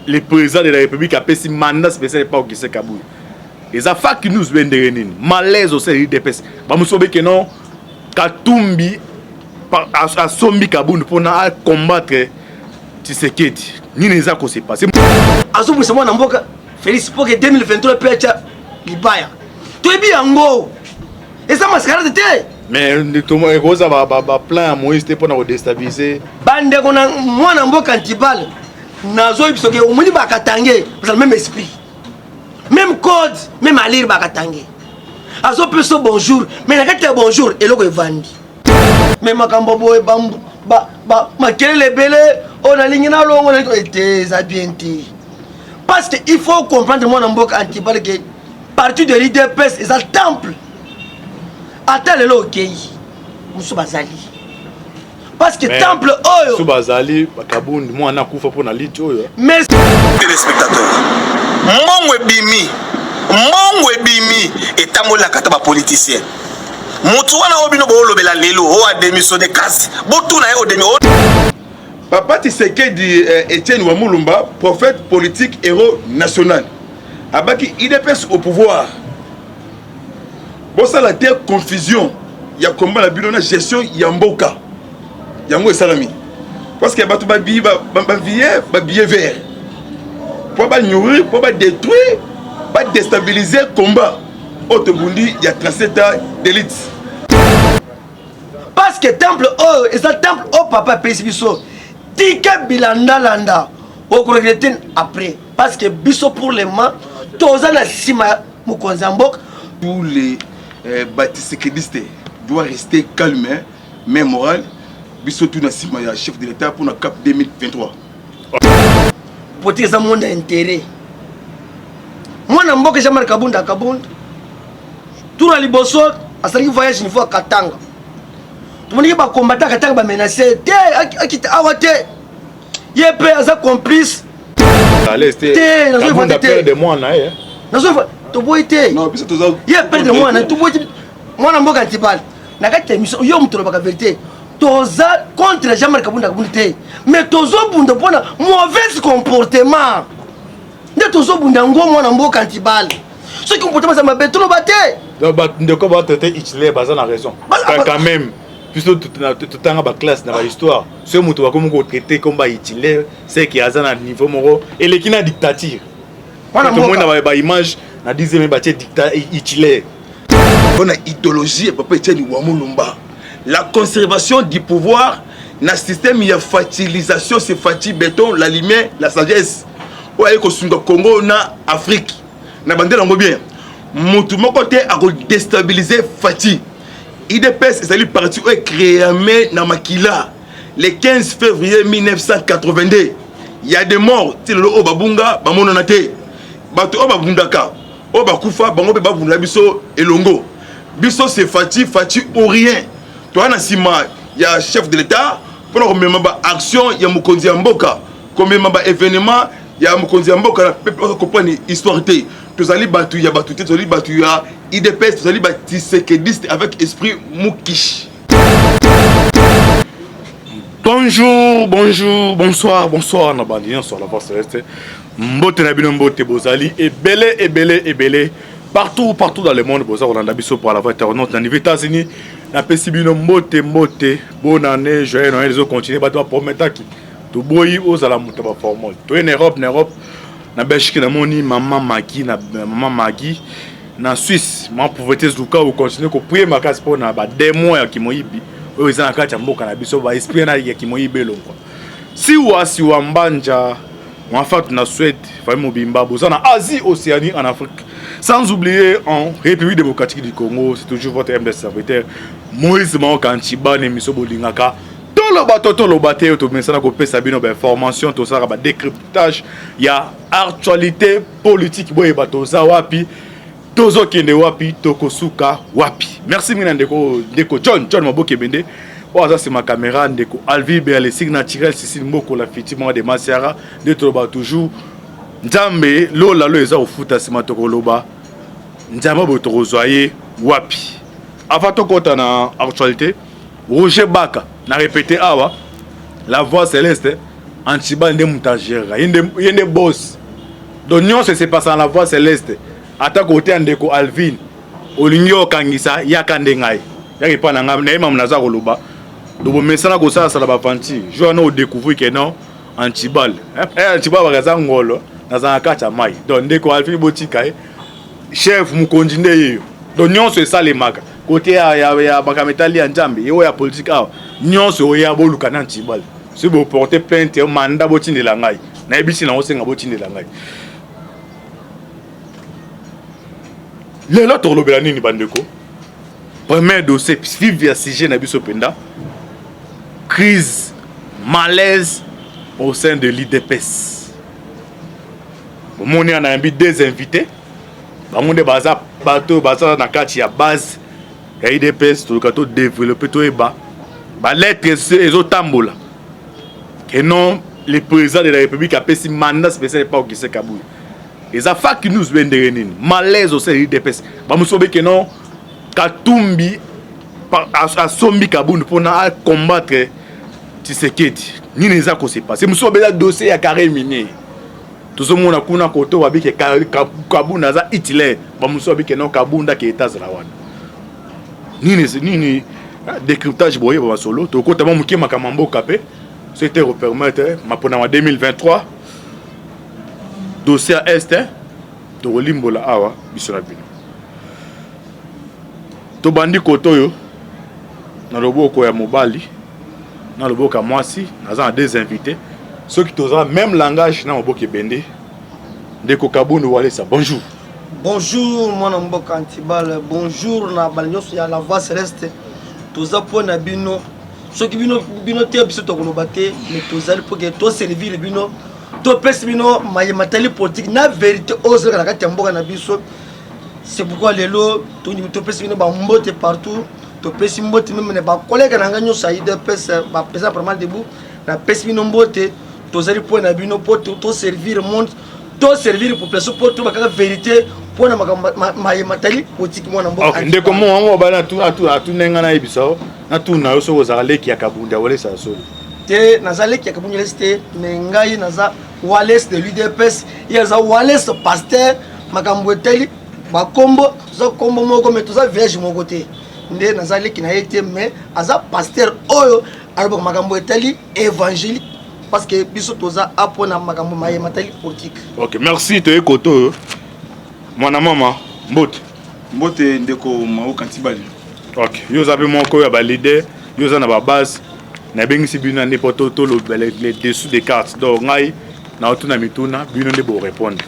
Le président de la République apesi mandat spécial epa Augustin Kabuya. Eza fake news be ndenge nini? Malaise au sein de l'UDPS. Bamosusu beke non, Katumbi asombi Kabund mpona a combattre Tshisekedi. Nini eza ko se passer? Azobwisa mwana mboka Félix mpo ke 2023 mpe atya libaya. Toyebi yango. Eza mascarade te. Mais ekoza ba plan ya Moïse te mpona kodestabiliser. Bandeko na mwana mboka Antibal, nazoyebi soki omoni bakatange bazala même esprit, même code, même alire. Bakatange azopesa bonjour, mais na kati ya bonjour eloko evandi. Mais makambo boye, makelele ebele oyo nalingi nalongo te, eza bien te, parce que il faut comprendre, mwana mboka Antibal, ke parti de l'UDPS eza temple. Ata lelo okei, mosusu bazali, parce que temple oyo so bazali Bakabundi mwana akufa mpo na liti oyo. Mais Téléspectateur, mbongo ebimi, mbongo ebimi, etambolaka ata bapoliticien. Motu wana oyo bino boolobela lelo, oyo adémissionné, kasi botuna ye odemi. Papa Tshisekedi Etienne Wamulumba, prophète politique, héros national, abaki UDPS au pouvoir. Bosala te confusion ya komba na bino na gestion ya mboka. Yango esalami parce que bato baviye babillet vert mpo banourrir, mpo badétruire, badéstabiliser combat oyo tobundi ya 37 ans d'élite. Parce que temple oyo eza temple oyo papa apesi biso. Tika bilandalanda, okoregretter après, parce que biso pour le moment toza na nsima ya mokonzi ya mboka. Tous les batshisekedistes doivent rester calme, hein, mais moral biso tout na nsima ya chef de l'État pour na cap 2023. Politique eza monde ya intérêt. Mwana mboka Jean-Marc Kabunda Kabunda, tour ya liboso asalaki voyage niveau ya Katanga, tomoniki bakombata Katanga bamenace te, akita awa te, ye mpe aza complice. Te, te, toboyi te, ye perdre mwana, toboyi te. Mwana mboka Antibal, na kati ya émission yo moto olobaka vérité. Toza contre Jean-Marc Kabunda Kabunda te, mais tozobunda mpona mauvais comportement nde tozobunda yango. Mwana mboka Antibal, soki comportement eza mabe, toloba te. Ndeko, batraité Hitler, baza na raison quand même. Biso totanga baclasse na bahistoire, soki moto bakomi kotraité comme ba Hitler, c'est que aza na niveau moko eleki na dictature. Tomoni na baimage na 10e batie Hitler. Mpona idéologie ya papa Etienne Wamulumba, la conservation du pouvoir na système ya fertilisation, c'est Fatshi Béton, la lumière, la sagesse oyo aye kosunga Congo na Afrique na bandela yango bien. Motu moko te akodéstabiliser Fatshi. UDPS ezali parti oyo ecréame na makila le 15 février 1982. Ya des morts ti lelo oyo babunga, bamonana te. Bato oyo babundaka, oyo bakufa, bango mpe babundela biso elongo. Biso c'est Fatshi, Fatshi ou rien. Toza na nsima ya chef de l'État mpona komema baaction ya mokonzi ya mboka, komema baévénement ya mokonzi ya mboka na peuple. Comprendre histoire te. Tozali bato ya bato te, tozali bato ya UDPS, tozali batshisekediste avec esprit mukishi. Bonjour, bonjour, bonsoir, bonsoir na bandi nyonso la Voix Céleste. Mbote na bino, mbote. Bozali ebele, ebele, ebele, partout, partout dans le monde boza kolanda biso pour la voix internaute. Na niveau États-Unis, napesi bino mbote, mbote, bonne année, joyeux Noël. Ezocontinue, bato baprometaki, toboyi ozala moto baformole. Toye na Europe, na Europe, na Belgique, namoni mama Magi, na mama Magi na Suisse. Ma pauvreté zuka, ocontinue koprier makasi mpona badémon ya kimoyibi oyo eza na kati ya mboka na biso, baesprit na ya kimoyibi elongwa. Siwa siwa mbanja mwafatu na Suède, famille mobimba boza na Asie, Océanie, en Afrique, sans oublier en République démocratique du Congo. C'est toujours votre MD serviteur Moïse Maoka Nchiba, émission bolingaka, toloba to toloba te. Oyo tomesana kopesa bino bainformation, tosalaka badécryptage ya actualité politique. Boyeba toza wapi, tozokende wapi, tokosuka wapi. Merci mingi na ndeko John John Maboke Ebende oyo aza nsima caméra, ndeko Alvi Berlesig naturel, Cécile Mboko, la fiti moko de Masiara. Nde toloba toujours, Nzambe lola lo eza kofuta. Nsima tokoloba Nzambe boye, tokozwa ye wapi? Avant tokɔta na actualité, Roger Baka na répété awa, la Voix Céleste. Antibal nde moto agérera ye nde boss. Donc nyonso ese passe na voie céleste. Ata kote ya ndeko Alvin olingi okangisa yaka nde ngai yaka epai na ngai naye mamu naza koloba. Donc bomesana kosalasala baventure jour wana odécouvrir ke non Antibal eh, Antibal bakaza ngolo naza na kati ya mai. Donc ndeko Alvin botika ye chef mokonzi nde yeyo. Donc nyonso esalemaka kote ya, ya, ya makambo etali ya Nzambe ye oyo ya politike awa nyonso oya boluka na Antibal. Soki boporte plainte mandat botindela ngai nayebisi nango senga botindela ngai. Lelo tokolobela nini bandeko? Premier dossier suivi ya sujet na biso mpenza, crise malaise au sein de l'UDPS. Bomoni nayambi deux invités, bango nde baza bato baza na kati ya base ya UDPS. Toluka to développer toyeba ba lettres ezotambola que non le président de la République apesi mandat spécial epa Augustin Kabuya. Eza fake news be ndenge nini? Malaise au sein de l'UDPS. Bamosusu babiki non Katumbi asombi Kabund mpona combattre Tshisekedi. Nini eza ko se passer? Mosusu babela dossier ya carré minier. Tozomona kuna koto babiki Kabund aza Hitler. Bamosusu babiki non Kabund ake etazala wana. Nini nini décryptage boyeba masolo tokota mwa moke makambo ya mboka mpe soki te kopermettre mapona ma 2023 dossier ya est tokolimbola awa biso na bino. Tobandi kote oyo na loboko ya mobali na loboko ya mwasi, naza na deux invités soki toza même langage na maboko ebende. Ndeko Kabundu Walesa, bonjour. Bonjour mwana mboka Antibal, bonjour na bala nyonso ya la voix céleste. Toza mpo na bino, soki bino bino te biso tokoloba te, mais tozali mpo ke toservir bino, topesi bino maye matali politique na vérité oyo ezalaka na kati ya mboka na biso. C'est pourquoi lelo topesi bino bambote partout, topesi mbote meme na bakolege na ngai nyonso ya UDPS bapesa vraiment debout, napesi bino mbote. Tozali mpo na bino mpo toservir monde, toservir population mpo tobakaka vérité mpo na makambo maye matali politique mwana mboka. Okay, ndeko mo wango bana atuna ngai nayebisa yo, natuna yo soki ozalaka leki ya Kabunda Walesa ya solo te. Naza leki ya Kabunda Walesa te, mais ngai naza Walesa de l'UDPS, ye aza Walesa pasteur. Makambo etali bakombo, toza kombo moko mais toza village moko te, nde naza leki na ye te, mais aza pasteur oyo alobaka makambo etali évangélique parce que biso toza apo na makambo maye matali politique. Ok, merci. Toye koto oyo mwana mama, mbote. Mbote ndeko Maoka Ntibali. Ok, yo oza mpe moko ya baleader, yo oza na babase, nabengisi bino nde mpo toloba les dessous des cartes. Donc ngai naotuna mituna, bino nde borépondre.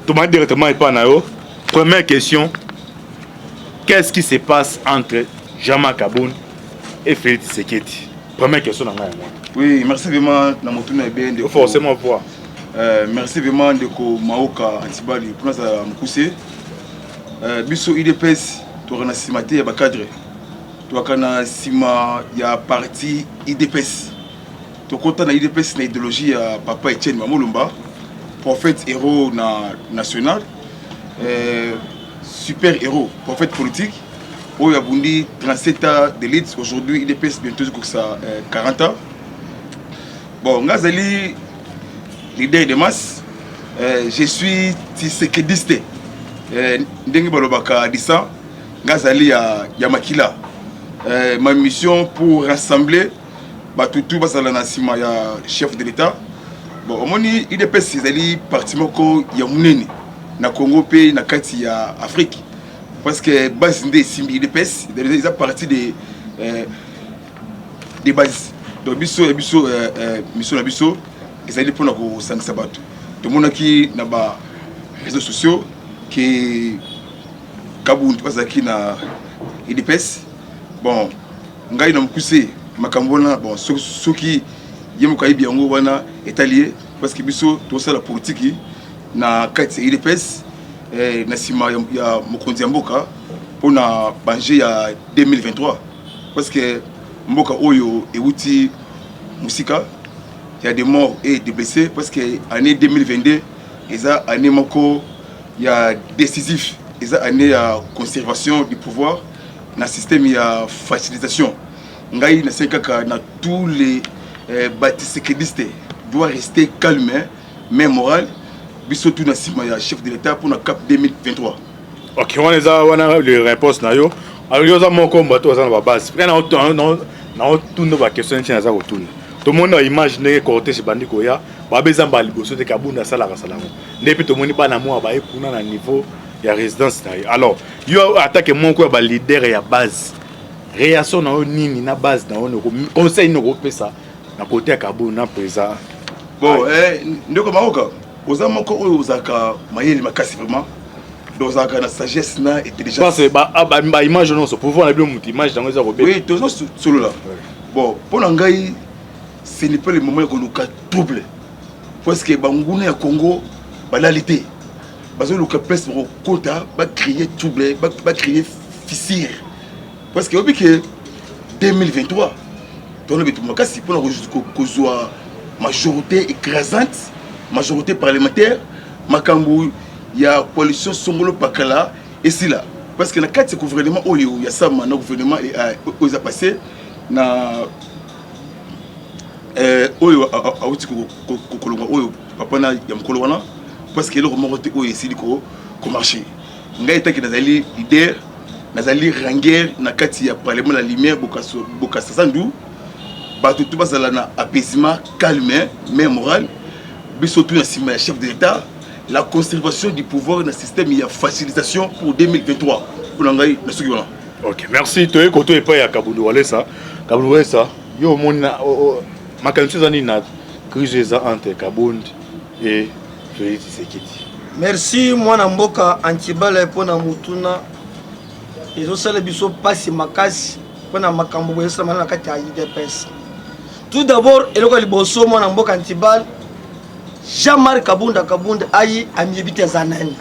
Tobandi directement epai na yo. Première question, qu'est-ce qui se passe entre Jean-Marc Kabund et Félix Tshisekedi? Première question na ngai yango. Oui, merci vraiment na motuna ebele ndeko. Forcément voir. Merci vraiment ndeko Maoka Antibali mpona azala mokuse. Biso UDPS toka na nsima te ya bacadre, toka na nsima ya parti UDPS. Tokota na UDPS na idéologie ya papa Etienne Mamolumba, prophète héros na national, super héros, prophète politique oyo abundi 37 ans d'élite. Aujourd'hui UDPS bientôt ezokokisa 40 ans. Bon, nga azali leader de masse, je suis tshisekediste, ndenge balobaka disa, nga azali ya makila. Ma mission pour rassembler bato tu bazala na nsima ya chef de l'État. Bon, omoni UDPS ezali parti moko ya monene na Congo mpe na kati ya Afrique, parce que base nde esimbi UDPS, eza parti de base. Donc biso ya biso mission na biso ezali mpona kosangisa bato. Tomonaki na ba réseaux sociaux ke Kabund bazalaki na UDPS. Bon, ngai na mokuse makambo wana, bon, soki ye moko ayebi yango wana etali ye, parce que biso tosala politiki na kati ya UDPS na nsima ya mokonzi ya mboka mpona bange ya 2023, parce que mboka oyo ewuti mosika ya des morts et des blessés, parce que année 2022 eza année moko ya décisif, eza année ya conservation du pouvoir na système ya facilitation. Ngai nasengi kaka na tous les batisekediste. doit rester calme, mais moral. Biso tout na sima ya chef de l'État pour na cap 2023. Ok, wana eza wana le réponse na yo. Alors yo oza moko bato baza na ba base. Près na na otuna ba question ntina aza kotuna. Tomoni na image ndenge cortège ebandi koya, babe eza mbala liboso te Kabund asalaka sala yango. Nde mpe tomoni bana mwa baye kuna na niveau ya résidence na ye. Alors yo attaque moko ya ba leader ya base. Réaction na yo nini na base na yo conseil nini okopesa na côté ya Kabund na président? Bon, eh, ndeko Maroka, oza moko oyo ozalaka mayele makasi vraiment. Donc ozalaka na sagesse na intelligence. Parce que ba ba, ba image nyonso pouvoir na bino mutu image yango eza kobeta. Oui, tozo solola. Bon, mpo na ngai ce n'est pas le moment ya koluka trouble. Parce que banguna ya Congo balali te. Bazoluka place bakokota ba créer trouble, ba créer fissure. Parce que oyebi ke 2023 tona bitumba makasi mpona kozwa majorité écrasante, majorité parlementaire, makambo ya coalition songolo pakala esila. Parce que na kati ya gouvernement oyo ya sama na gouvernement oyo eza passé na oyo awuti kolongwa oyo papa na ya mokolo wana, parce que eloko moko te oyo esili komarcher. Ngai taki nazali leader, nazali ranger na kati ya parlement la lumière Bokasa Sandu. Bato tu bazala na apaisement, calme, mais moral. Biso tu na nsima ya chef de l'État, la conservation du pouvoir na système ya facilitation pour 2023. Mpona ngai na soki wana. Ok, merci. Toye koto epai ya Kabundu Walesa. Kabundu Walesa, yo omoni na makanisi eza nini na crise eza entre Kabund et Félix Tshisekedi? Merci mwana mboka Antibale mpona motuna. Ezosala biso mpasi makasi mpona makambo boye ezosalama na kati ya UDPS. Tout d'abord, eloko ya liboso, mwana mboka Antibale, Jean-Marc Kabunda Kabunda ayi amiyebi te aza nani.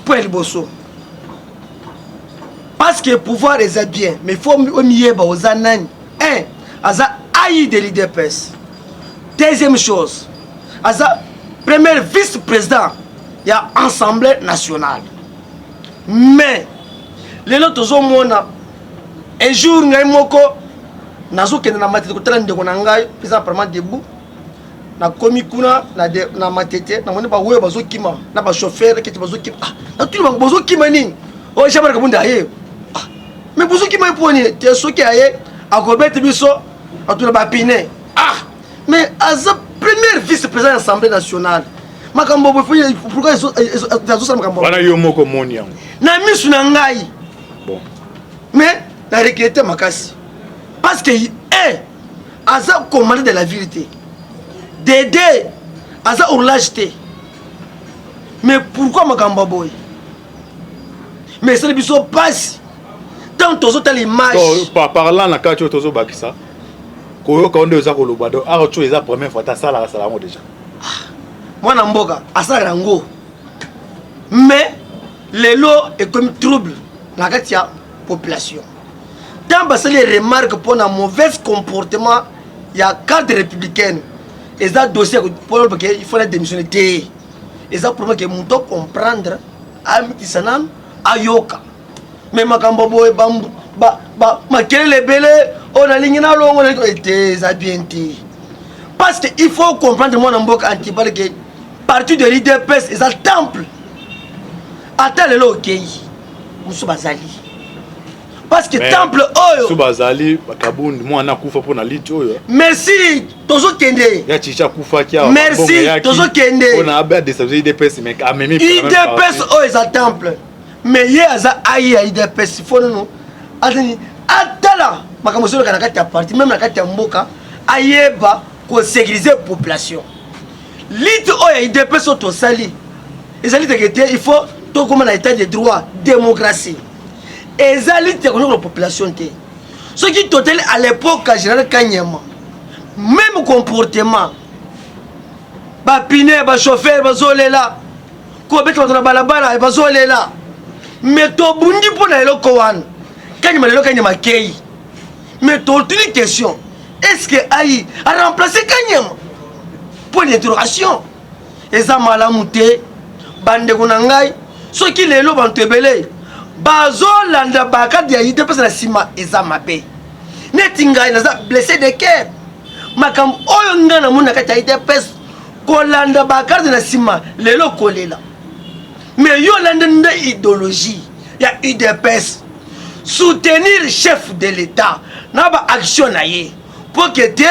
Point ya liboso, parce que pouvoir eza bien, mais faut omiyeba oza nani. Un, aza AI de l'UDPS. Deuxième chose, aza premier vice-président ya Assemblée nationale. Mais lelo tozomona, un jour ngai moko nazokende na Matete kotala ndeko na ngai mpeza parlement debout. Nakomi kuna na Matete, namoni baweyo bazokima na bachauffeur kete bazokima. Ah, natuni bango: "Bozokima nini?" "Oyo Jean Marc Kabunda aye." "Ah, mais bozokima ye mpo nini?" "Te, soki aye akobeta biso atuna bapine." Ah, mais aza premier vice président ya Assemblée nationale, makambo boye pourquoi azosala makambo wana? Yo moko omoni yango? Na misu na ngai. Bon. Mais na regretter makasi parce que un, aza commandant de la ville te, de deux, aza horloge te. Mais pourquoi makambo ya boye? Mais esali biso mpasi ntango tozotala image. Donc, parlant na kati oyo tozobakisa koyoka nde oza koloba, donc awa tio eza première fois tasalaka sala yango déjà? Mwana mboka, asalaka yango, mais lelo ekomi trouble na kati ya population. Ntango basali remarque mpona mauvais comportement ya cadre républicaine, eza dossier mpona ke il faut na démissionner te. Eza problème ke moto acomprendre, amitisa nanu, ayoka. Mais makambo boye, makelele ebele oyo nalingi nalongo te, eza bien te. Parce que il faut comprendre, mwana mboka Antibale, ke parti de l'UDPS eza temple. Ata lelo okei, mosusu bazali, parce que temple oyo so bazali. Kabund mwana akufa mpo na liti oyo. Merci, tozokende. Ya Chicha akufaki awa. Merci, tozokende. Mpona adéstabiliser UDPS, mais amemi. UDPS oyo eza temple, mais ye aza ai ya UDPS. Faut nano azani atala makambo ezoleka na kati ya parti, même na kati ya mboka, ayeba kosécuriser population. Lutte oyo ya UDPS oyo tosali ezali teke te. Il faut tokóma na état de droit, démocratie. Eza lutte ya konyokola population te. Soki totali à l'époque général Kanyama, même comportement, bapine, bachauffeur bazolela, kobeta bato na balabala, bazolela. Mais tobundi mpo na eloko wana. Kanyama lelo, Kanyama akei, mais totuni question: est ce que ayi aremplace Kanyama? Point d'interrogation. Eza malamu te, bandeko na ngai. Soki lelo banto ebele bazolanda bacadre ya UDPS na nsima, eza mabe. Neti ngai naza blessé de cœur. Makambo oyo ngai namoni na kati ya UDPS, kolanda bakarte na nsima lelo kolela. Mais yo olanda nde idéologie ya UDPS, soutenir chef de l'État na ba action na ye mpo ke te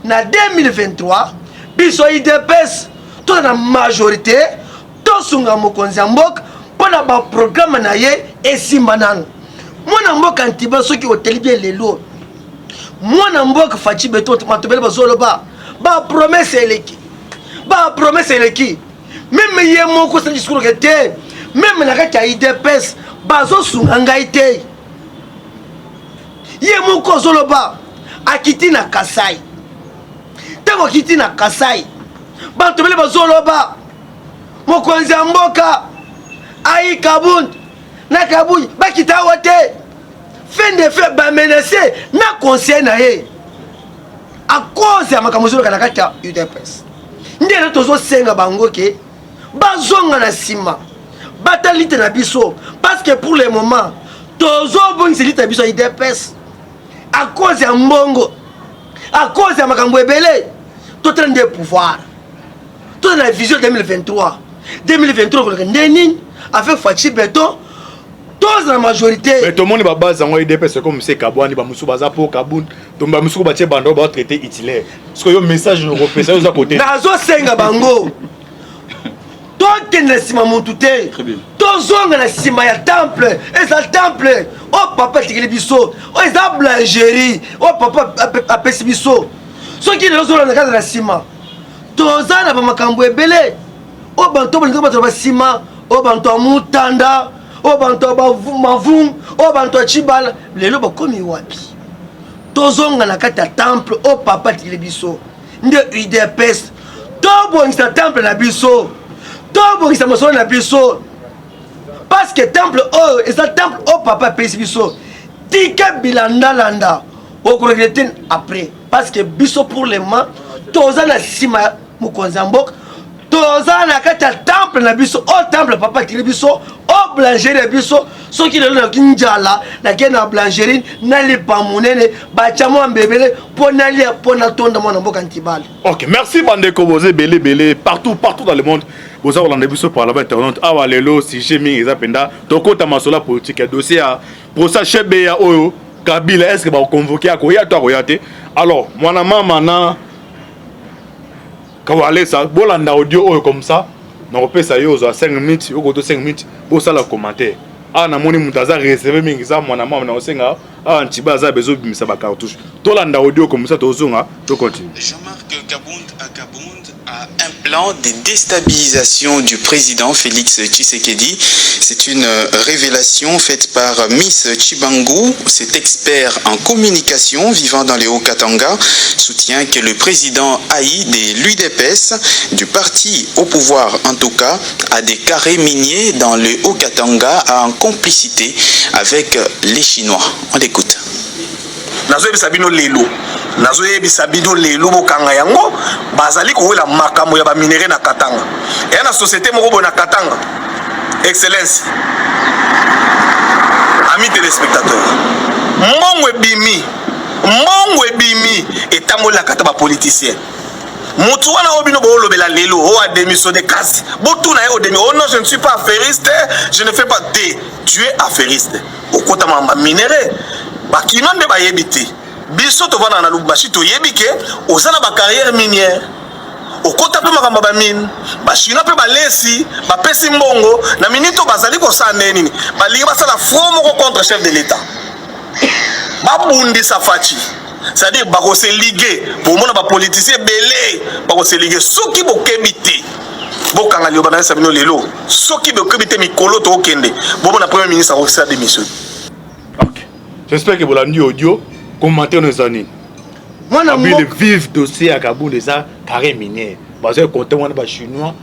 na 2023 biso UDPS toza na majorité, tosunga mokonzi ya mboka mpo na baprograme na ye esimba nanu. Mwana mboka Ntiba, soki oteli bien lelo, mwana mboka Fatshi Béton, matobele bazoloba bapromesse eleki, bapromesse eleki. Même ye moko osali discours ke te, même na kati ya UDPS bazosunga ngai te. Ye moko azoloba akiti na Kasai. Ntango akiti na Kasai, bato bele bazoloba mokonzi ya mboka ai Kabund na Kabuyi bakita awa te. Fin de fait bamenace na conseil na ye à cause ya makambo ezoleka na kati ya UDPS. Nde lelo tozosenga bango ke bazonga na nsima, batala lite na biso, parce que pour le moment tozobongisa lite na biso ya UDPS à cause ya mbongo, à cause ya makambo ebele. Totala nde pouvoir, tozala na vision 2023. 2023 koleka nde nini avec Fatshi Béton, tozala majorité. Mais tomoni babase yango UDPS comme se kabwani, bamosusu baza po Kabund, to bamosusu batie bando batraité Hitler. Sikoyo yo message okopesa, yo oza kote? Nazosenga bango tokende na nsima motu te, tozonga na nsima ya temple. Eza temple oyo papa atikeli biso, oyo eza boulangerie oyo papa apesi biso. Soki lelo ozolanda kaka na nsima, toza na bamakambo ebele oyo banto balingi bato na basima, oyo banto ya Mutanda, oyo banto ya Mavungu, oyo banto ya Tshibala, lelo bakomi wapi? Tozonga na kati ya temple oyo papa atikeli biso nde UDPS. Tobongisa temple na biso, tobongisa mosolo na biso, parce que temple oyo eza temple oyo papa apesi biso. Tika bilandalanda, okoregrete après, parce que biso pour le moment toza na nsima ya mokonzi ya mboka, toza na kati ya temple na biso, oyo temple papa atili biso, oyo boulangerie ya biso. Soki lelo nayoki njala, nakei na boulangerie, nalipa monene, batya mwa mbebele mpo nalia, mpo natonda. Mwana mboka Ntibale. Ok, merci bandeko, boza ebele ebele partout partout dans le monde, boza kolanda biso par là internaute. Awa lelo sujet mingi eza mpenza tokota masolo ya politique ya dossier ya procès Chebeya oyo Kabila, est ce que bakoconvoke, akoya to akoya te? Alors mwana mama na Kawalesa, bolanda audio oyo, comme ça nakopesa yo ozwa 5 minutes, okoto 5 minutes, bosala commentaire. Awa namoni moto aza réserve mingi, eza mwana mama na kosenga. Awa Ntiba aza bezobimisa bacartouche. Tolanda audio, comme ça tozonga, tocontinue. Jean-Marc Kabund à Kabund a un plan de déstabilisation du président Félix Tshisekedi. C'est une révélation faite par Miss Chibangu. Cet expert en communication vivant dans les Hauts-Katanga soutient que le président haï de l'UDPS, du parti au pouvoir en tout cas, a des carrés miniers dans le Haut-Katanga en complicité avec les Chinois. On l'écoute. Nazoyebisa bino lelo, nazoyebisa bino lelo, bokanga yango. Bazali kowela makambo ya baminerais na Katanga. Eya na société moko boye na Katanga. Excellence, ami téléspectateur, mbongo ebimi, mbongo ebimi, etamboli na kata bapoliticien. Motu wana oyo bino boolobela lelo, oyo adémissionné, kasi botuna ye odemi: "Oh non, je ne suis pas affairiste, je ne fais pas te." Tu es affairiste, okota makambo ya minerais. Bakino nde bayebi te. Biso tovandaka na Lubumbashi, toyebi ke oza na bacarrière minière, okota mpe makambo ya bamine. Bachinois mpe balesi bapesi mbongo na minute oyo. Bazali kosala ndenge nini? Balingi basala front moko contre chef de l'État, babundisa Fatshi, c'est-à-dire bakose liguer. Bomona bapoliticien ebele bakose liguer soki bokebi te. Bokanga liloba nayesa bino lelo, soki bokebi te, mikolo tokokende, bomona premier ministre akosala démission. Ok, j'espère que bolandi audio. Commentaire no eza nini? Mwana Abi le vif dossier ya Kabund eza carré minière, baza compte wana bachinois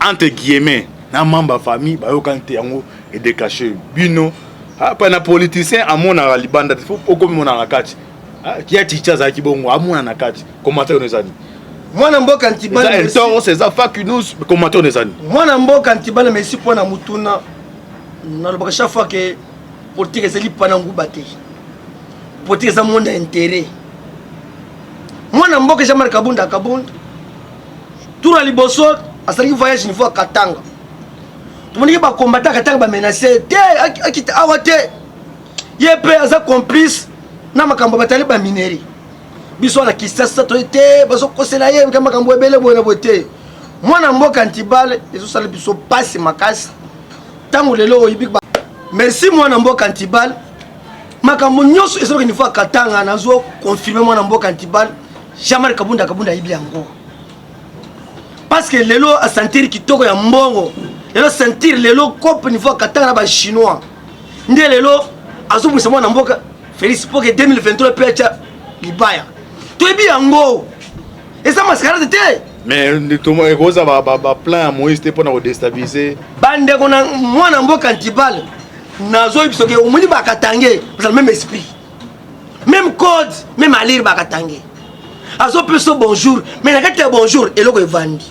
entre guillemets na membre ya famille bayokani te, yango edéclenche bino. Pa na politicien amonaka libanda te, faut okomi monaka na kati. Kia Chichi azalaki bongo, amona na kati. Commentaire no eza nini? Mwana mboka Eza Ntibala, eltoros, eza fakinus. Commentaire no eza nini? Mwana mboka Ntibala, merci mpo na mutuna. Nalobaka chaque fois ke politique ezali pana nguba te, politique eza monde ya intérêt. Mwana Mwana mboka Jean-Marc Kabunda Kabund, tour ya liboso asalaki voyage niveau ya Katanga. Tomonaki ba combattant Katanga ba menacer te akita awa te. Ye mpe aza complice na makambo batali ba minerie. Biso na Kisasa toye te bazokosela ye makambo ebele boye na boye te. Mwana mboka Antibal ezosala biso pasi makasi ntango lelo oyebi. Merci mwana mboka Antibal, makambo nyonso ezalaki niveau ya Katanga nazo confirmer mwana mboka Antibal Jean-Marc Kabunda Kabunda ayebi yango parce que lelo asentir kitoko ya mbongo, lelo sentir lelo cope niveau ya Katanga na ba chinois nde lelo azobungisa mwana mboka Félix po ke 2023 mpe atya libaya. Toyebi yango, eza mascarade te. Mais ekoza baplan ya Moïse te mpona kodestabilize. Bandeko na mwana mboka Antibal, nazoyebi soki omoni bakatange bazala même esprit, même code, même allure. Bakatange azopesa bonjour, mais na kati ya bonjour eloko evandi.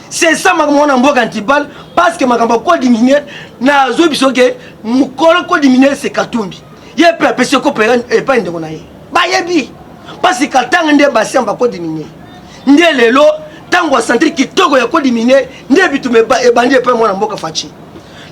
C'est ça makambo mwana mboka Antibal, parce que makambo ya code minier, nazoyebi soki mokolo code minier c'est Katumbi. Ye mpe apesi ekopo epai ndeko na ye, bayebi parce que Katanga nde basiamba bacode minier. Nde lelo ntango asentir kitoko ya code minier nde bitumba ebandi epai mwana mboka Fatshi.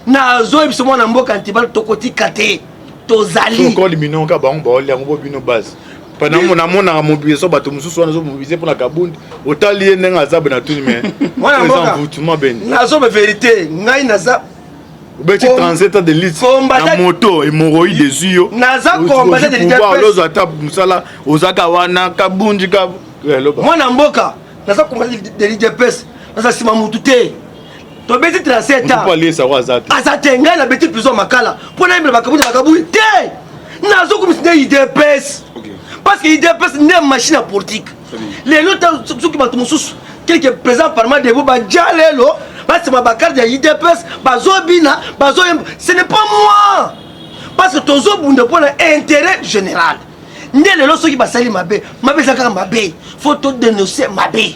Nazoyebi biso mwana mboka Antibal, tokotika te, tozali. Code minier ka bango baolia yango bo bino base pendant namonaka mobilisation, bato mosusu wana ezomobilize mpona Kabundi. Otali ye ndenge aza boye, natuni mais Mwana mboka, envoûtement beni. Nazoba vérité, ngai naza Obeti 37 ans de lutte na moto, hémorroïde ezwi yo. Naza combattant de l'UDPS. Ozwa ata mosala, ozaka wana Kabundi ka Mwana mboka, naza combattant de l'UDPS, naza nsima mutu te. Tobeti 37 ans. Aliesako aza te. Aza te. Ngai nabeti prison Makala mpo nayembela bakabundi bakabundi te. Nazokomisa nde UDPS parce que UDPS nde machine ya politique. Lelo soki bato mosusu, quelque président parlement debout, baja lelo basima bacarte ya UDPS, bazobina, bazoyemba, ce n'est pas moi, parce que tozobunda mpona intérêt général. Nde lelo soki basali mabe, mabe eza kaka mabe, faut todénoncer mabe,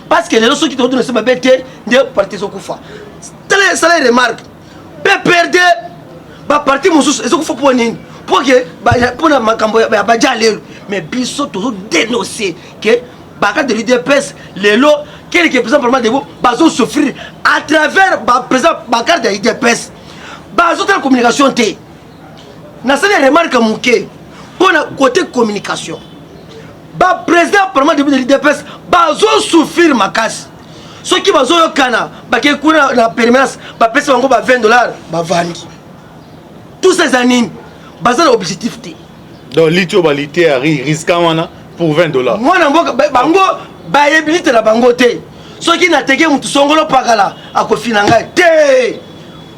parce que lelo soki todénoncer mabe te, nde parti ezokufa. Sala remarque, PPRD, baparti mosusu ezokufa mpo nini? Mpo ke mpona makambo ya baja lelo. Mais biso tozodénoncer ke bacarte de l'UDPS lelo, quelque président parlement debout bazosouffrir à travers baprésident bacarte ya UDPS, bazotala communication te. Nasali remarque moke mpona côté communication. Baprésident parlement debout de l'UDPS bazosouffrir makasi. Soki bazoyokana, bakei kuna na permanence, bapesi bango ba 20 $, bavandi. Tout ça eza nini? Baza na objectif te. Donc liti oyo balite ya risque wana pour 20 $. Mwana mboka, bango bayebi lite na bango te. Soki nateke mutu songolo pakala, akofina ngai te.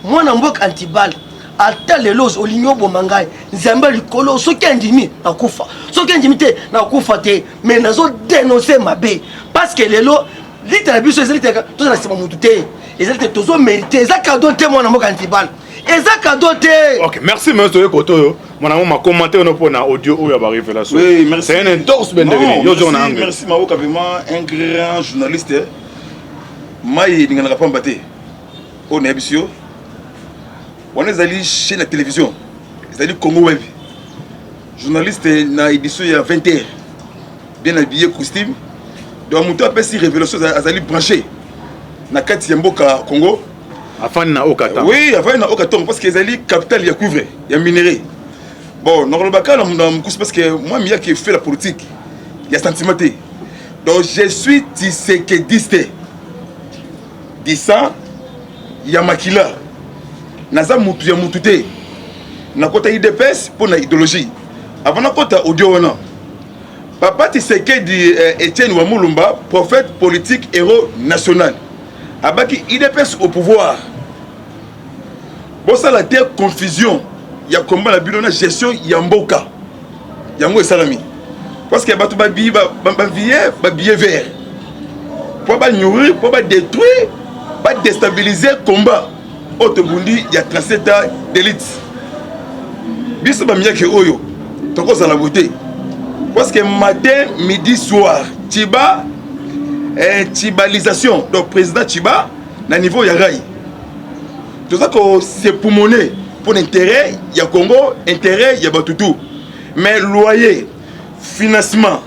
Mwana mboka Antibal, ata lelo olingi oboma ngai, Nzambe likolo soki andimi nakufa, soki andimi te nakufa te, mais nazodénonce mabe, parce que lelo lite na biso ezali te, toza na nsima mutu te, ezali te, tozomérite, eza cadeau te. Mwana mboka Antibal, eza cadeau te. Ok, merci. Mais toye kote oyo mwana mo macommentaire ono mpona audio oyo ya barévélation. Oui, merci. C'est un entorse bendekeni yo ozonga na anglais. Merci Maoka, vraiment un grand journaliste. Mai elinganaka pamba te. Oyo nayebisi yo wana ezali chaîne ya télévision, ezali Congo Web. Journaliste na édition ya 20 heures, bien habillé, costume. Donc moto apesi révélation azali branché na kati ya mboka Congo. Afandi na Okata. Oui, afandi na Okatongo parce que ezali capitale ya cuivre, ya minerai. Bon, nakoloba kaka na mokusi parce que moi miyaki fait la politique ya sentiment te. Donc je suis tshisekediste du sang, ya makila. Naza mutu ya mutu te. Nakota UDPS mpo na idéologie. Avant nakota audio wana, papa Tshisekedi Etienne wa Mulumba, prophète politique, héros national, abaki UDPS au pouvoir. Bosala te confusion ya komba na bino na gestion ya mboka. Yango esalami parce que bato bavie babillet vert mpo banourrir, mpo badétruire, badéstabiliser combat oyo tobundi ya 37 ans d'élite. Biso bamiaki oyo tokozala boye te, parce que matin, midi, soir, tiba tribalisation. Donc président Chiba na niveau ya rai, toza kos'époumoner mpo na intérêt ya Congo, intérêt ya bato tout. Mais loyer, financement,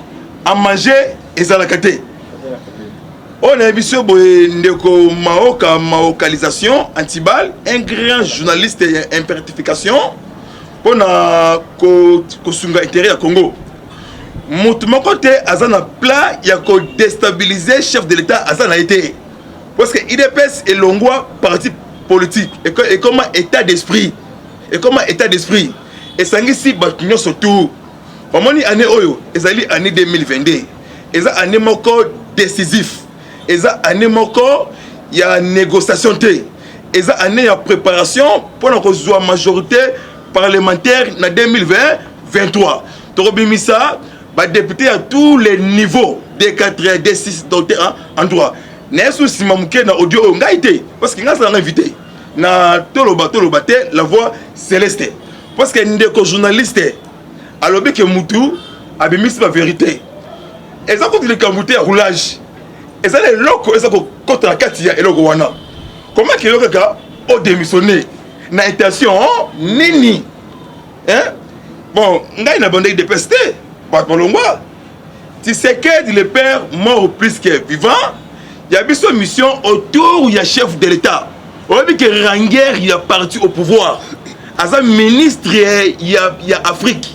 À manger ezalaka te. Oyo nayebi biso boye, ndeko Maoka, maokalisation antibal, un grand journaliste ya impertification mpona kosunga intérêt ya Congo. Motu moko te aza na plan ya kodéstabiliser chef de l'État, aza na ye te, parce que UDPS elongwa parti politique, ekoma état d'esprit. Ekoma état d'esprit, esangisi bato nyonso. Tu bamoni, année oyo ezali année 2022, eza année moko décisif, eza année moko ya négociation te, eza année ya préparation mpona kozwa majorité parlementaire na 2023. Tokobimisa badéputé ya tous les niveaux, D4, D6, docteur en droit. Naye so nsima moke na audio oyo, ngai te, parce que ngai azalanga invité na Toloba Toloba te, La Voix Céleste, parce que ndeko journaliste alobi ke mutu abimisi bavérité. Eza kutu likambo te ya roulage, eza na eloko eza kokɔta na kati ya eloko wana. Comment ke yo kaka odémissionne na intention nini, hein? Bon, ngai na bandaki UDPS te, bato balongwa. Tshisekedi le père, mort plus que vivant. Ya biso mission autour ya chef de l'État. Oyebi ke rigueur ya parti au pouvoir, aza ministre ya Afrique,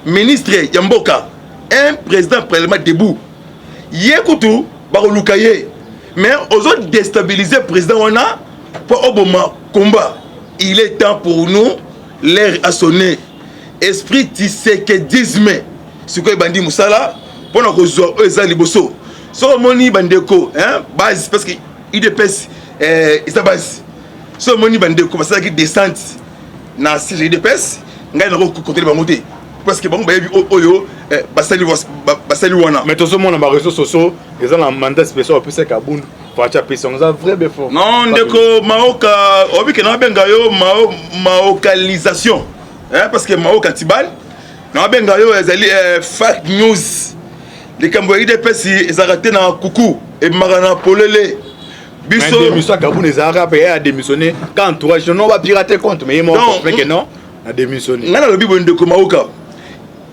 ministre ya mboka, un président parlement debout. Ye kutu bakoluka ye, mais ozodéstabiliser président wana mpo oboma combat. Il est temps pour nous, l'heure a sonné. Esprit tshisekedisme sikoyo ebandi mosala mpona kozwa oyo eza liboso. Soki omoni bandeko base, parce que UDPS eza base. Soki omoni bandeko basalaki descente na siège UDPS, ngai nakokontele bango te, parce que bango bayebi oyo basali wana. Mais tozomona baréseaux sociaux, eza na mandat spécial bapesaki Kabund. Fatshi apesi yango, eza vrai be faux? Non, ndeko Maoka, oyebi ke nabenga yo maokalisation, parce que Maoka Tibal, nabenga yo, ezali fake news. Likambo ya UDPS ezalaka te na kuku, ebimaka na polele. Biso démission ya Kabund ezalaka mpe ye adémissionné quand entourage non bapirate compte, mais ye moko que non, na démissionné. Ngai nalobi boye, ndeko Maoka,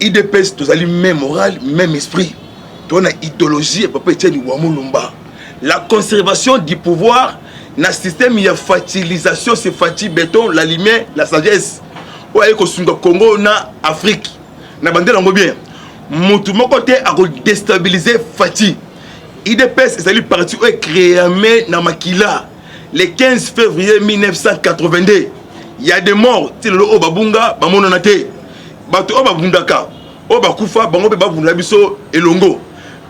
UDPS tozali même moral, même esprit, toza na idéologie ya papa Etienne Wamulumba, la conservation du pouvoir na système ya fertilisation. C'est Fatshi Béton, la lumière, la sagesse, oyo aye kosunga Congo na Afrique na bandela yango bien. Motu moko te akodéstabiliser Fatshi. UDPS ezali parti oyo ecréame na makila le 15 février 1982. Ya des morts ti lelo oyo babunga, bamonana te. Bato oyo babundaka, oyo bakufa, bango mpe babundela biso elongo.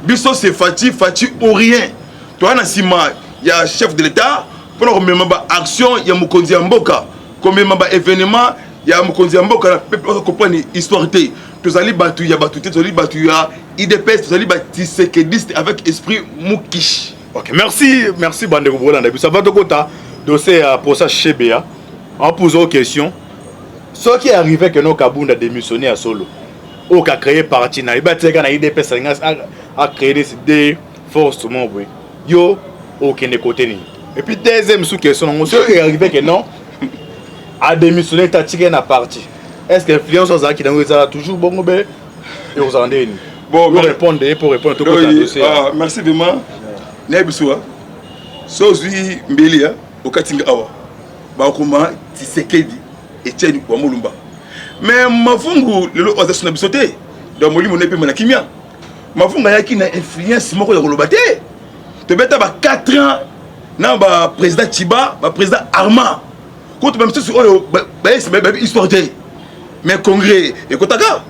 Biso c'est Fatshi, Fatshi ou rien. Toza na nsima ya chef de l'État mpona komema baaction ya mokonzi ya mboka, komema baévénement ya mokonzi ya mboka na peuple. Comprendre histoire te, tozali bato ya bato te, tozali bato ya UDPS, tozali batshisekediste avec esprit mukish. Ok, merci, merci. Bandeko bolanda biso, avant tokota dossier ya procès Chebeya, aposer question: soki arrivé ke no Kabunda démissionné ya solo, oyo ka créer parti na ye, batiaka na UDPS, alinga acréer des forces mo boye, yo okende kote nini? Et puis deuxième sous question nango, soki arrivé ke non, adémissionné te, atiki na parti, est ce que influence azalaki nango ezala toujours bongo be ekozala ndenge nini? Bon, pour répondre, pour répondre, tokota dossier. Ah, merci vraiment. Nayebi biso so ozwi mbeli okati nga awa, bakoma Tshisekedi Etienne wa Molumba. Mais Mavungu lelo oyo aza so na biso te, donc molimo na epema na kimia. Mavungu ayaki na influence moko ya koloba te. Tobeta ba 4 ans na baprésident Chiba, baprésident Armand, kutu bamisusu oyo bayesi bayebi histoire te. Mais congrès ekotaka,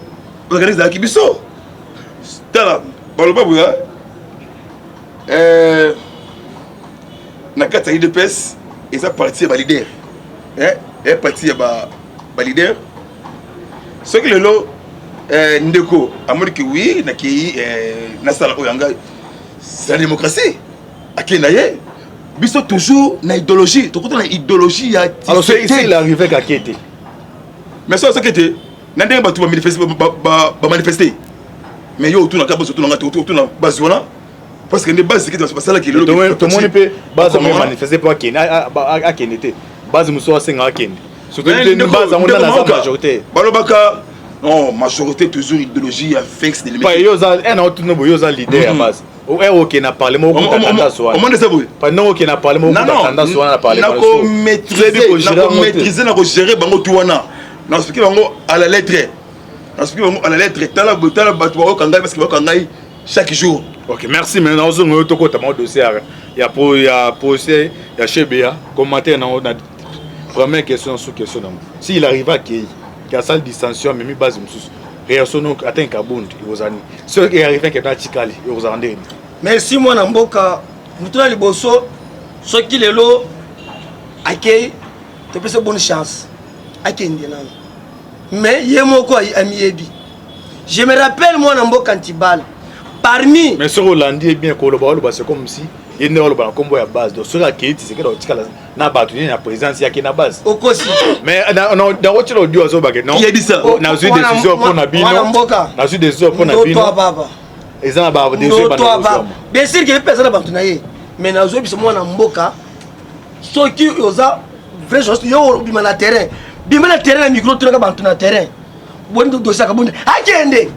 organise ezalaki biso. Tala, baloba boya na kati ya UDPS, eza parti ya baleader, eya parti ya baleader. Soki lelo ndeko amoni ke oui, nakei nasala oyo yanga, c'est la démocratie, akei na ye. Biso toujours na idéologie, tokota na idéologie ya Alors s'il arrivait kake te? Mais so soki te, na ndenge bato bamanifeste, mais yo otunaka basi, otunanga te, otuna basi wana, parce que nde base kete basalaki. Lelo tomoni mpe base yango manifeste mpo akende te, base mosusu asenga akende, surtout base yango nana aza majorité. Balobaka Non, majorité toujours idéologie ya Félix de limete. Yo oza eh, na otuna boye, yo oza leader ya base. Eh, okende na parlement okuta tendance wana. Omoni eza boye. Pendant okende na parlement okuta tendance wana na parlement. Nako maîtriser, nako maîtriser, nako gérer bango tout wana. Na expliquer bango à la lettre. Na expliquer bango à la lettre. Tala tala bato bayoka ngai parce que bayoka ngai chaque jour. Ok, merci. Maintenant, ozongo yo tokota ma dossier ya po ya procès ya Chebeya. Commentaire na na première question sous question nango. S'il arrive à Kei, qui a salle dissension amemi base mosusu, réaction no atteint Kabund ekozala nini? Soki arrive ke atikali, ekozala ndenge nini? Merci mwana mboka. Moto na liboso, soki lelo akei, topesa bonne chance, akende nano, mais ye moko amiyebi. Je me rappelle, mwana mboka Ntibala, parmi Mais soki olandi ye bien, koloba oloba, c'est comme si ye nde oloba na nkombo ya base. Donc soki akei, Tshisekedi akotikala na bato nini na présidence yake na base. Okosi. Mais nakotiela audio, azobake non, Yebisa. Nazwi décision mpo na bino, Mwana mboka. nazwi décision mpo na bino. Baba. Eza na badécision. Ndoto baba, bien sûr ke mpe aza na bato na ye, mais nazoyebisa mwana mboka, soki oza vrai journaliste, yo obima na terrain, bima na terrain na micro, tunaka bato na terrain: boni dossier Kabund? Akende,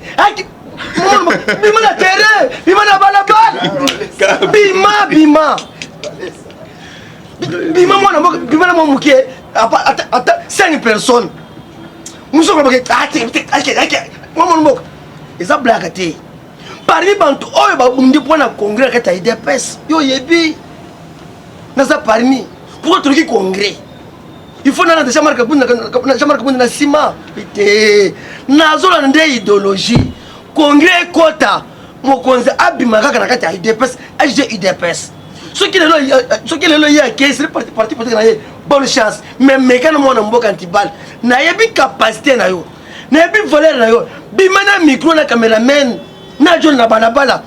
bima na terrain, bima na balabala, bima, bima, bima, mwana mboka, bima na mwa moke, ata 5 personnes mosusu kolobake mwa mboka. Eza blague te. Parmi bantu oyo babundi mpo na congrès na kati ya UDPS, yo oyebi naza parmi. Pourquoi toloki congrès? Il faut nana Jean-Marc Kabund, Jean-Marc Kabund na nsima te. Nazolanda nde idéologie. Congrès ekota, mokonzi abima kaka na kati ya UDPS, SG UDPS. Soki lelo ye akei, seli parti politique na ye, bonne chance. Mais meka na mwana mboka Ntibal, nayebi capacité na yo, nayebi valeur na yo. Bima na micro na cameraman na john na balabala,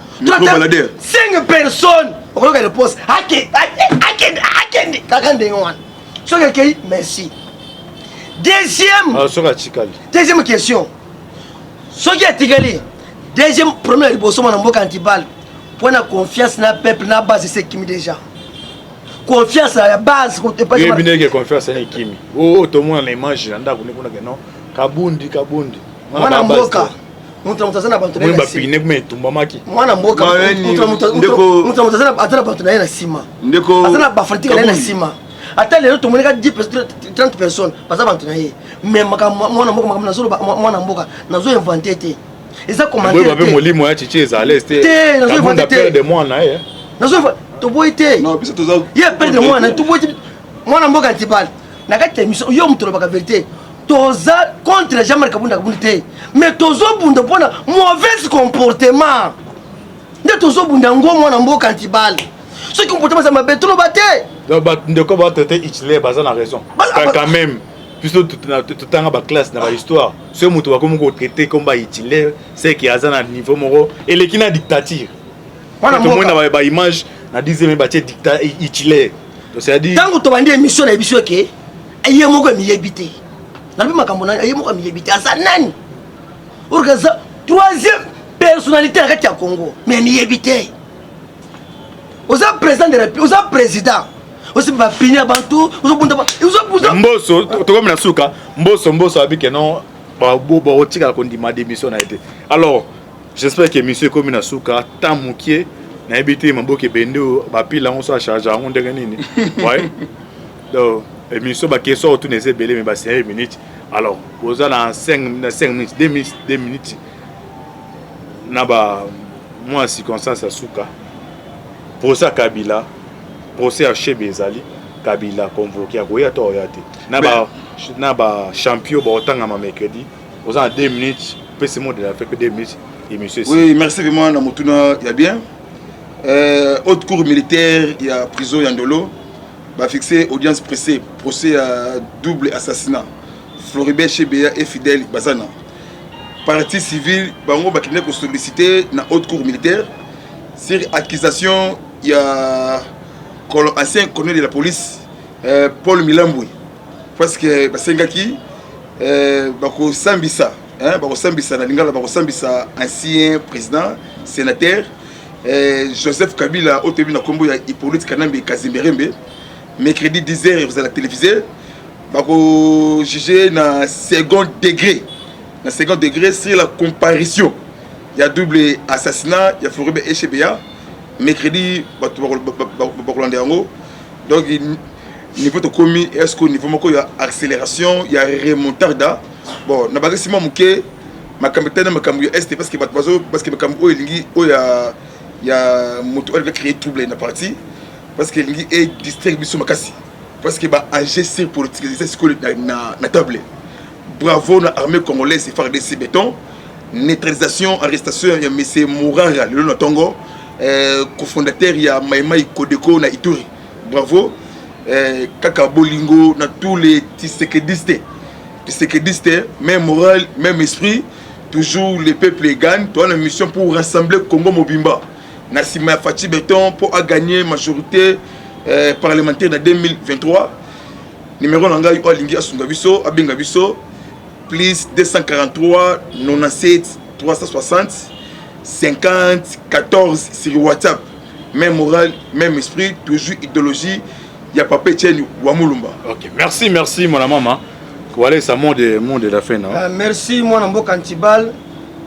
cinq personnes, okoyoka réponse: akende, akende kaka ndenge wana. Soki akei, merci. Deuxième Soki atikali? Deuxième question, soki atikali. Deuxième problème ya liboso, mwana mboka Antibal, mpo na confiance na peuple na base esi ekimi déjà, confiance ya base. Yebi ndenge confiance wana ekimi. Oyo tomona na image na ndako ndenge kuna, non, Kabundi, Kabundi. Mwana mboka, moto na moto aza na bato na ye na nsima. Bapine kuma etumbamaki. Mwana mboka, moto na moto aza na bato na ye na nsima, aza na bafanatiques na ye na nsima. Ata lelo tomoneka 10, 30 personnes baza bato na ye. Mais makambo, mwana mboka, makambo nazoloba, mwana mboka, nazo invente te, eza commentaire te. Molimo ya Chichi eza à l'aise te. Te, nazo invente te. Perdre mwana ye. Nazo, toboyi te, ye perdre mwana, toboyi te. Mwana mboka Ntibal, na kati ya émission, yo moto olobaka vérité. Toza contre Jean-Marc Kabunda Kabunda te, mais tozobunda mpona mauvais comportement nde tozobunda ngo. Mwana mboka Ntibal, soki comportement eza mabe, toloba te. Ndeko, batraité Hitler, baza na raison quand même. Biso totanga baclasse na bahistoire. Soki moto bakomi kotraité comme baHitler, c'est que aza na niveau moko eleki na dictature. Tomoni na baimage na 10e, batie Hitler, c'est-à-dire Ntango tobandi émission na biso, eke ye moko emiyebi te. Nalobi makambo na ye moko, amiyebi te aza nani. Orga aza troisième personnalité na kati ya Congo, mais amiyebi te. Oza président de République, oza président, osi bapini ya bantu, ozobunda. Mboso, tokomi na suka. Mboso, Mboso abike non, bakotikala kondima démission na ye te. Alors j'espère que émission ekomi na suka. Ta mokie, nayebi te maboke ebende oyo bapile yango so acharge yango ndenge nini. Ouais, donc émission, baquestion otuna eza ebele, mais ba 5 minutes. Alors boza na 5 na 5 minutes, 2 minutes, 2 minutes na ba mwa circonstance ya suka. Procès ya Kabila, procès ya Shebe ezali, Kabila convoqué, akoya to akoya te? Na ba champion baotangama mercredi. Oza na 2 minutes, pesi mot de la fin mpe 2 minutes, émission. Oui, merci vraiment na motuna ya bien. Haute cour militaire ya prison ya Ndolo bafixe audience pressée, procès ya double assassinat Floribert Chebeya et Fidèle Bazana. Partie civile, bango bakende kosolliciter na haute cour militaire sur accusation ya ancien colonel de la police Paul Milambwe, parce que basengaki bakosambisa, hein, bakosambisa na lingala, bakosambisa ancien président sénateur Joseph Kabila, oyo toyebi na nkombo ya Hippolyte Kanambe Kazemberembe. Mercredi 10 heures, kozala télévisé, bakojuge na second degré. Na second degré sur la comparution ya double assassinat ya Floribert Echebeya mercredi, bato bakolanda yango. Donc niveau tokomi, est ce que niveau moko ya accélération ya remontada? Bon, na bakisi mwa moke makambo etali na makambo ya Est, parce que bato bazo, parce que makambo oyo elingi oyo ya moto oyo alingi créer trouble na parti, parce que elingi edistraire biso makasi, parce que ba enjeu sur politique eza sikoyo na table. Bravo na armée congolaise, FARDC béton, neutralisation, arrestation ya monsieur Mourara lelo na ntongo, cofondateur ya Maimai Kodeko na Ituri. Bravo kaka bolingo na tous les tshisekedistes, tshisekedistes, même moral, même esprit, toujours le peuple gagne. Toza na mission pour rassembler Congo mobimba na nsima ya Fatshi Béton mpo agagner majorité parlementaire na 2023. Numéro na ngai, oyo alingi asunga biso, abenga biso: plus 243 97 360 50 14 sur WhatsApp. Même moral, même esprit, toujours idéologie ya papa Etienne Wamulumba. Ok, merci, merci mon mama. Voilà, ça mot de la fin, non? Merci mwana mboka Ntibal.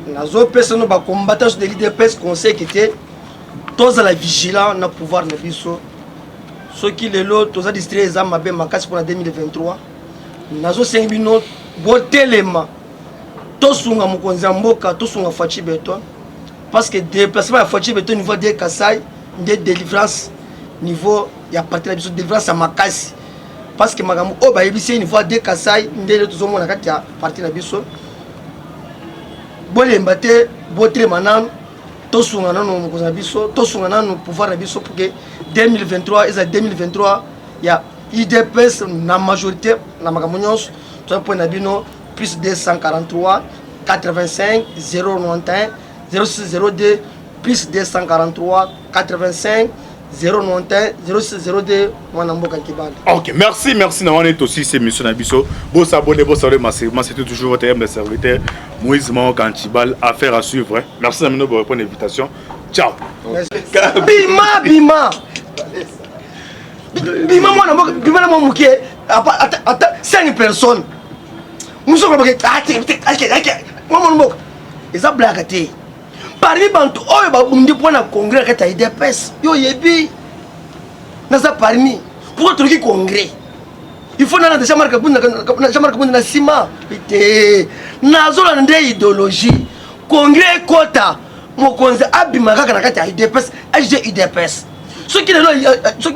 Nazopesa no bacombattant de l'UDPS conseil ke te tozala vigilant na pouvoir na biso. Soki lelo toza distrait, eza mabe makasi mpona 2023. Nazosengi bino botelema, tosunga mokonzi ya mboka, tosunga Fatshi Béton, parce que déplacement ya Fatshi Béton niveau de Kasai nde délivrance niveau ya parti na biso, délivrance ya makasi, parce que makambo oyo bayebisi ye niveau ya de Kasai nde lelo tozomona kati ya parti na biso. Bolemba te, botelema nanu, tosunga nanu mokonzi na biso, tosunga nanu pouvoir na biso pour que 2023 eza 2023 ya UDPS na majorité na makambo nyonso. Toza mpo na bino: plus 243 85 091 0602, plus 243 85 091 0602. Mwana mboka Kibanda. Ok, merci, merci. Na wana aussi c'est émission na biso. Bo s'abonner, bo s'abonner massivement. C'était toujours votre humble serviteur Moïse Maok Antibal. Affaire à suivre, hein. Merci à pour répondre à l'invitation. Ciao. Bima, bima, bima, mwana mboka, bima na mwa moke, ata 5 personnes mosusu mwa mwana mboka. Eza blague te. Parmi bantu oyo babundi mpo na congrès na kati ya UDPS, yo oyebi naza parmi. Pourquoi toloki congrès? Il faut nana Jean-Marc Kabund, Jean-Marc Kabund na nsima te. Nazolanda nde idéologie. Congrès ekota, mokonzi abima kaka na kati ya UDPS, SG UDPS. Soki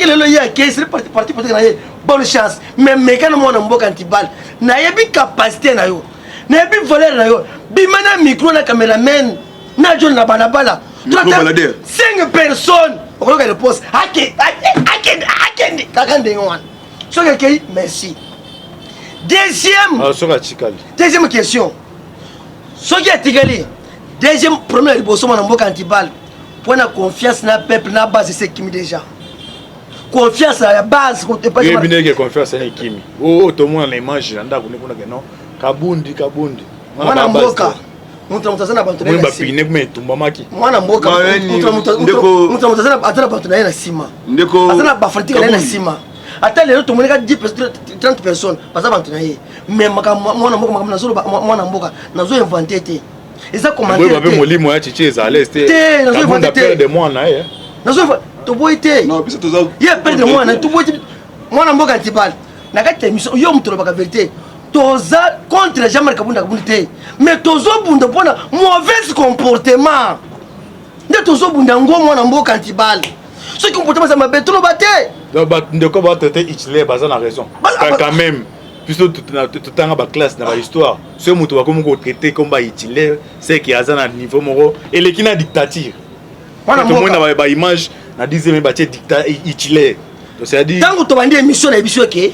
lelo ye akei, seli parti politique na ye, bonne chance. Mais meka na mwana mboka Ntibal, nayebi capacité na yo, nayebi valeur na yo. Bima na micro na cameraman na john na balabala, cinq personnes okoloka réponse. Akende, akende kaka ndenge wana. Soki akei, merci. Deuxième Soki atikali? Deuxième question, soki atikali. Deuxième problème ya liboso, mwana mboka Antibal, mpo na confiance na peuple na base esi ekimi déjà, confiance ya base. Yebi ndenge confiance ya ekimi oyo tomona na image na ndako ndenge kuna ke non, Kabundi, Kabundi. Mwana mboka, moto na moto aza na bato na ye na nsima. Bapine kuma etumbamaki. Mwana mboka, moto na moto aza na bato na ye na nsima, aza na bafanatiques na ye na nsima. Ata lelo tomoni ka 10, 30 personnes baza bato na ye. Mais makambo, mwana mboka, makambo nazoloba, mwana mboka, nazo invente te, eza commentaire te. Molimo ya Chichi eza à l'aise te. Te, nazo invente te. Perdre mwana ye. Nazo, toboyi te, ye perdre mwana, toboyi te. Mwana mboka Ntibal, na kati ya émission yo moto olobaka vérité. Toza contre Jean-Marc Kabunda Kabunda te, mais tozobunda mpona mauvais comportement nde tozobunda yango. Mwana mboka Ntibal, soki comportement eza mabe, toloba te. Ndeko, batraité Hitler, baza na raison quand même. Biso totanga baclasse na bahistoire. Soki moto bakomi kotraité comme bahitler, c'est que aza na niveau moko eleki na dictature. Tomoni na baimage na 10e batie Hitler, c'est-à-dire Ntango tobandi émission na biso ke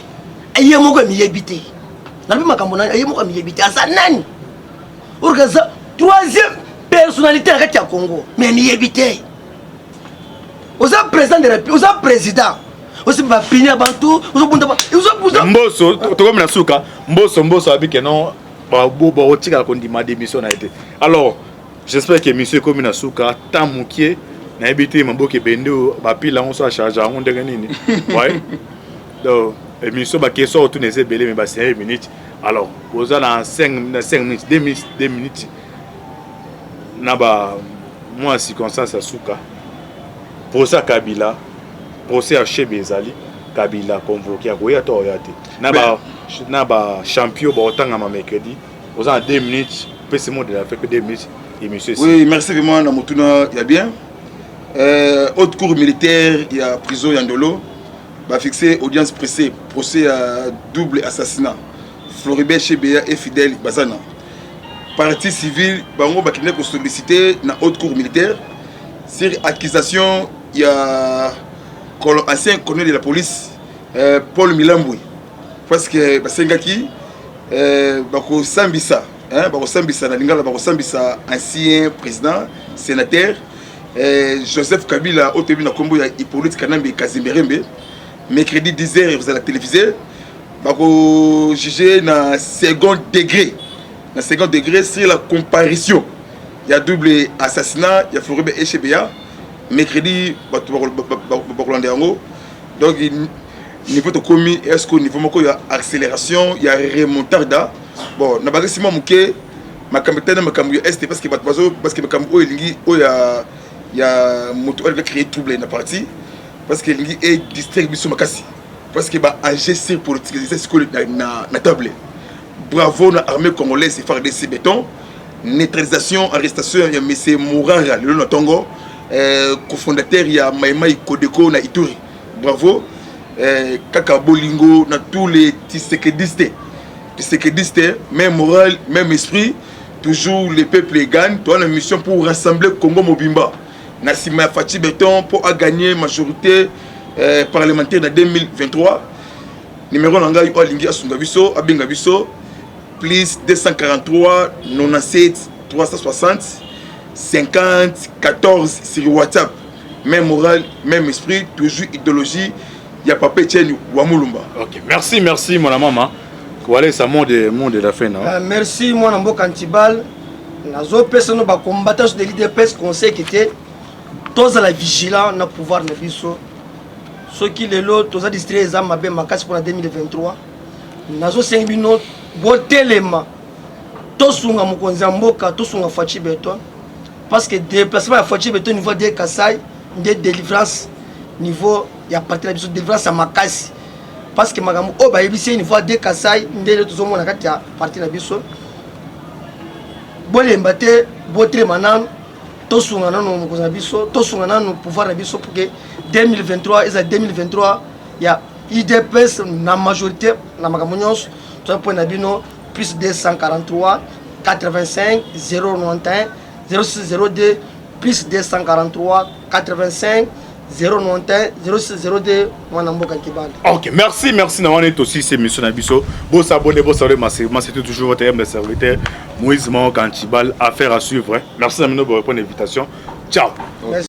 ye moko emiyebi te, nalobi makambo na ye moko, amiyebi te aza nani. Or aza troisième personnalité na kati ya Congo, mais amiyebi te. Oza président de République, oza président, osi bapini ya bantu, ozobunda. Mboso, tokomi na suka. Mboso, Mboso abi ke non, bakotikala kondima démission na ye te. Alors j'espère que émission ekomi na suka ta mokie. Nayebi te maboke ebende oyo bapile yango so acharge yango ndenge nini. Ouais, donc émission, baquestion otuna eza ebele, mais basinye minute. Alors oza na 5 na 5 minutes, 2 minutes, 2 minutes na ba mwa circonstance ya suka. Procès ya Kabila, procès ya Chebeya ezali, Kabila convoqué, akoya to akoya te? Na ba champion baotangama mercredi. Oza na 2 minutes, pesi mot de la fin pe 2 minutes, émission. Oui, merci vraiment na motuna ya bien. Haute cour militaire ya prison ya Ndolo bafixé audience pressée, procès ya double assassinat Floribert Chebeya et Fidèle Bazana. Partie civile bango bakende kosolliciter na haute cour militaire sur accusation ya ancien colonel de la police Paul Milambwe, parce que basengaki bakosambisa, hein, bakosambisa na lingala, bakosambisa ancien président sénateur Joseph Kabila oyo toyebi na nkombo ya Hippolyte Kanambe Kazemberembe. Mercredi 10 heures ezala télévisé, bakojuge na second degré, na second degré sur la comparution ya double assassinat ya Floribert Chebeya. Mercredi bato bakolanda yango. Donc niveau tokomi, est ce que niveau moko ya accélération ya remontada? Bon, na bakisi mwa moke makambo etali na makambo ya Est, parce que bato bazo, parce que makambo oyo elingi oyo ya moto oyo alingi créer trouble na parti, parce que elingi edistraire biso makasi, parce que baenjeu sur politique eza sikoyo na table. Bravo na armée congolaise, FARDC béton, neutralisation, arrestation ya monsieur Mourara lelo na ntongo, cofondateur ya Maimai Kodeko na Ituri. Bravo. Kaka bolingo na tous les tshisekedistes, tshisekedistes, même moral, même esprit, toujours le peuple gagne. Toza na mission pour rassembler Congo mobimba na nsima ya Fatshi Béton mpo agagner majorité parlementaire na 2023. Numéro na ngai, oyo alingi asunga biso, abenga biso plus 243 97 360 50 14 sur WhatsApp. Même moral, même esprit, toujours idéologie ya papa Etienne Wamulumba. Ok, merci, merci mwana mama. Walesa, mot de la fin, non? Merci mwana mboka Ntibal. Nazopesa no bacombattant de l'UDPS conseil ke te tozala vigilant na pouvoir na biso. Soki lelo toza distrait, eza mabe makasi mpona 2023. Nazosengi bino botelema, tosunga mokonzi ya mboka, tosunga Fatshi Béton, parce que déplacement ya Fatshi Béton niveau de Kasai nde délivrance niveau ya parti na biso, délivrance ya makasi, parce que makambo oyo bayebisi ye niveau ya de Kasai nde lelo tozomona kati ya parti na biso. Bolemba te, botelema nanu, tosunga nanu mokonzi na biso, tosunga nanu pouvoir na biso pour que 2023 eza 2023 ya UDPS na majorité na makambo nyonso. Toza mpo na bino plus 243 85 091 0602, plus 243 85 091 0602, mwana mboka Kibanda. Ok, merci, merci. Na wana aussi c'est émission na biso. Bo s'abonner, bo s'abonner massivement. C'était toujours votre humble serviteur Moïse Mao Kantibal. Affaire à suivre, hein. Merci na bino pour répondre à l'invitation. Ciao. Merci.